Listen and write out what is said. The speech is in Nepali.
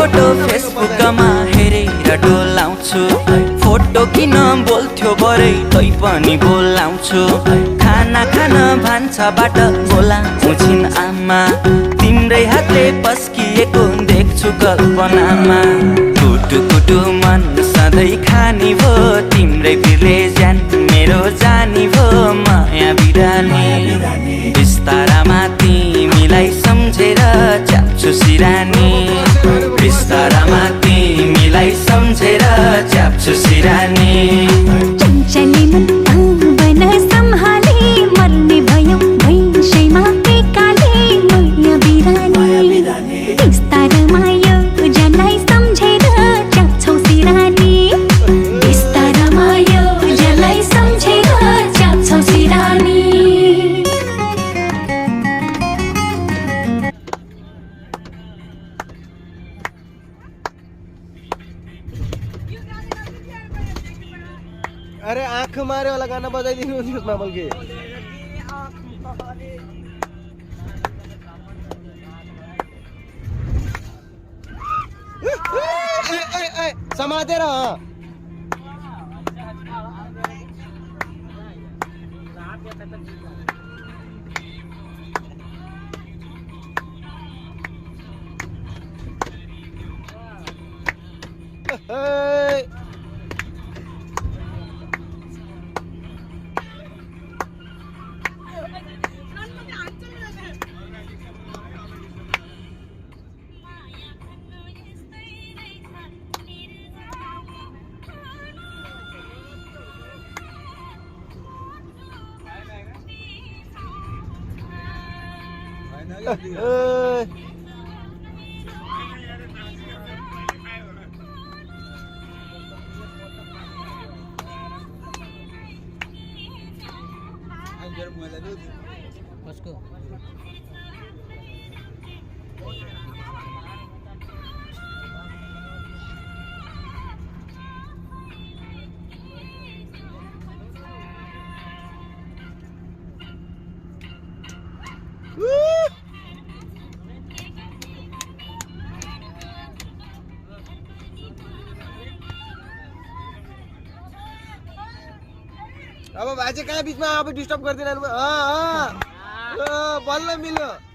फोटो फेसबुकमा हेरेर डोलाउँछु फोटो किन बोल्थ्यो बरै तै पनि बोलाउँछु खाना खान भान्साबाट बोलाउँछु छिन् आमा तिम्रै हातले पस्किएको देख्छु कल्पनामा कुटु कुटु मन सधैँ खानी भो तिम्रै बिरले ज्यान मेरो जानी भो माया बिरानी बिस्तारामा तिमीलाई सम्झेर च्याप्छु सिरानी बिस्तारामा तिमीलाई सम्झेर च्याप्छु सिरानी चञ्चली मन बन सम्हाले मर्ने भयो भैँसैमा एकाले माया बिरानी बिस्तारामा यो जलाई सम्झेर च्याप्छौ सिरानी बिस्तारामा यो जलाई सम्झेर च्याप्छौ सिरानी अरे आँख मारे वाला गाना बजाइदिनु उसमा बल्कि समातेर अब बाजे कहाँ बिचमा अब डिस्टर्ब गर्दैन बल्ल मिल्यो